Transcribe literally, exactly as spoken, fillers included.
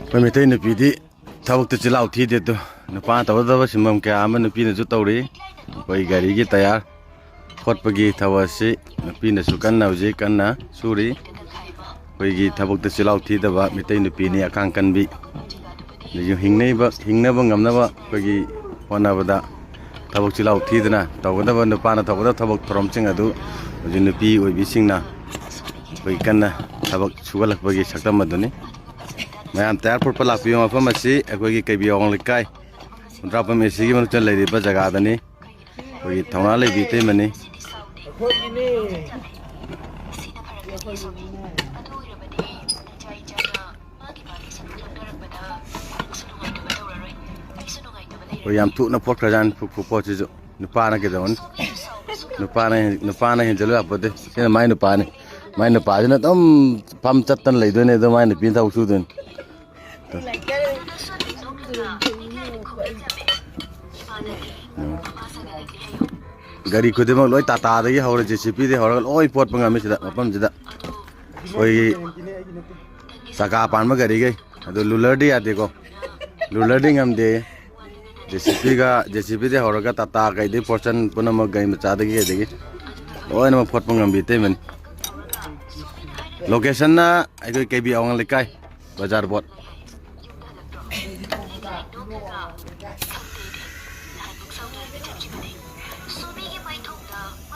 ꯑꯩꯈꯣꯏ ꯃꯩꯇꯩ ꯅꯨꯄꯤꯗꯤ ꯊꯕꯛꯇ ꯆꯤꯜꯍꯥꯎ ꯊꯤꯗꯦ ꯑꯗꯨ, ꯅꯨꯄꯥꯅ ꯇꯧꯒꯗꯕ ꯁꯤꯟꯐꯝ ꯀꯌꯥ ꯑꯃ ꯅꯨꯄꯤꯅꯁꯨ ꯇꯧꯔꯤ꯫ ꯑꯩꯈꯣꯏ ꯒꯥꯔꯤꯒꯤ ꯇꯌꯥꯔ ꯐꯣꯠꯄꯒꯤ ꯊꯕꯛ ꯑꯁꯤ ꯅꯨꯄꯤꯅꯁꯨ ꯀꯟꯅ ꯍꯧꯖꯤꯛ ꯀꯟꯅ ꯁꯨꯔꯤ꯫ ꯑꯩꯈꯣꯏꯒꯤ ꯊꯕꯛꯇ ꯆꯤꯜꯍꯥꯎ ꯊꯤꯗꯕ ꯃꯤꯇꯩ ꯅꯨꯄꯤꯅꯤ, ꯑꯈꯥꯡ ꯀꯟꯕꯤ꯫ ꯑꯗꯒꯤ ꯍꯤꯡꯅꯕ, ꯍꯤꯡꯅꯕ ꯉꯝꯅꯕ ꯑꯩꯈꯣꯏꯒꯤ ꯍꯣꯠꯅꯕꯗ ꯊꯕꯛ ꯆꯤꯜꯍꯥꯎ ꯊꯤꯗꯅ ꯇꯧꯒꯗꯕ, ꯅꯨꯄꯥꯅ ꯇꯧꯒꯗꯕ ꯊꯕꯛ ꯊꯧꯔꯝꯁꯤꯡ ꯑꯗꯨ ꯍꯧꯖꯤꯛ ꯅꯨꯄꯤ ꯑꯣꯏꯕꯤꯁꯤꯡꯅ ꯑꯩꯈꯣꯏ ꯀꯟꯅ ꯊꯕꯛ ꯁꯨꯒꯠꯂꯛꯄꯒꯤ ꯁꯛꯇꯝ ꯑꯗꯨꯅꯤ꯫ ꯃꯌꯥꯝ ꯇꯌꯥꯔ ꯐꯨꯠꯄ ꯂꯥꯛꯄꯤꯌꯨ꯫ ꯃꯐꯝ ꯑꯁꯤ ꯑꯩꯈꯣꯏꯒꯤ ꯀꯩꯕꯤ ꯑꯋꯥꯡ ꯂꯩꯀꯥꯏ, ꯍꯨꯟꯗ꯭ꯔꯥꯛꯄꯝ ꯑꯦ ꯁꯤꯒꯤ ꯃꯅꯨꯡꯗ ꯂꯩꯔꯤꯕ ꯖꯒꯥꯗꯅꯤ꯫ ꯑꯩꯈꯣꯏꯒꯤ ꯊꯧꯅꯥ ꯂꯩꯕꯤ ꯏꯇꯩꯃꯅꯤ꯫ ꯑꯩꯈꯣꯏ ꯌꯥꯝ ꯊꯨꯅ ꯐꯣꯠꯈ꯭ꯔꯖꯥꯠꯅꯤ ꯐꯨ-, ꯐꯨ-, ꯄꯣꯠꯁꯤꯁꯨ꯫ ꯅꯨꯄꯥꯅ ꯀꯩꯗꯧꯅꯤ? ꯅꯨꯄꯥꯅ ꯍꯦꯟ-, ꯅꯨꯄꯥꯅ ꯍꯦꯟꯖꯜꯂꯨ ꯌꯥꯄꯣꯠꯇꯦ꯫ ꯁꯤꯅ ꯃꯥꯏ ꯅꯨꯄꯥꯅꯤ꯫ ꯃꯥꯏ ꯅꯨꯄꯥꯁꯤꯅ ꯑꯗꯨꯝ ꯐꯝ ꯆꯠꯇꯅ ꯂꯩꯗꯣꯏꯅꯦ, ꯑꯗꯣ ꯃꯥꯏ ꯅꯨꯄꯤꯅ ꯊꯕꯛ ꯁꯨꯗꯣꯏꯅꯤ꯫ ꯎꯝ꯫ ꯒꯥꯔꯤ ꯈꯨꯗꯤꯡꯃꯛ ꯂꯣꯏ ꯇꯥꯇꯥꯗꯒꯤ ꯍꯧꯔꯦ, ꯖꯦ ꯁꯤ ꯄꯤꯗꯒꯤ ꯍꯧꯔꯒ ꯂꯣꯏ ꯐꯣꯠꯄ ꯉꯝꯃꯤ ꯁꯤꯗ, ꯃꯐꯝꯁꯤꯗ꯫ ꯑꯩꯈꯣꯏꯒꯤ ꯆꯀꯥ ꯄꯥꯟꯕ ꯒꯥꯔꯤꯈꯩ꯫ ꯑꯗꯨ ꯂꯨꯂꯔꯗꯤ ꯌꯥꯗꯦꯀꯣ, ꯂꯨꯂꯔꯗꯤ ꯉꯝꯗꯦ꯫ ꯖꯦ ꯁꯤ ꯄꯤꯒ, ꯖꯦ ꯁꯤ ꯄꯤꯗꯒꯤ ꯍꯧꯔꯒ ꯇꯥꯇꯥ ꯀꯩꯗꯒꯤ ꯐꯣꯔꯆꯨꯟ ꯄꯨꯝꯅꯃꯛ ꯒꯥꯔꯤ ꯃꯆꯥꯗꯒꯤ ꯀꯩꯗꯒꯤ ꯂꯣꯏꯅꯃꯛ ꯐꯣꯠꯄ ꯉꯝꯕꯤ ꯏꯇꯩꯃꯅꯤ꯫ ꯂꯣꯀꯦꯁꯟꯅ ꯑꯩꯈꯣꯏ ꯀꯩꯕꯤ ꯑꯋꯥꯡ ꯂꯩꯀꯥꯏ, ꯕꯖꯥꯔ ꯕꯣꯠ꯫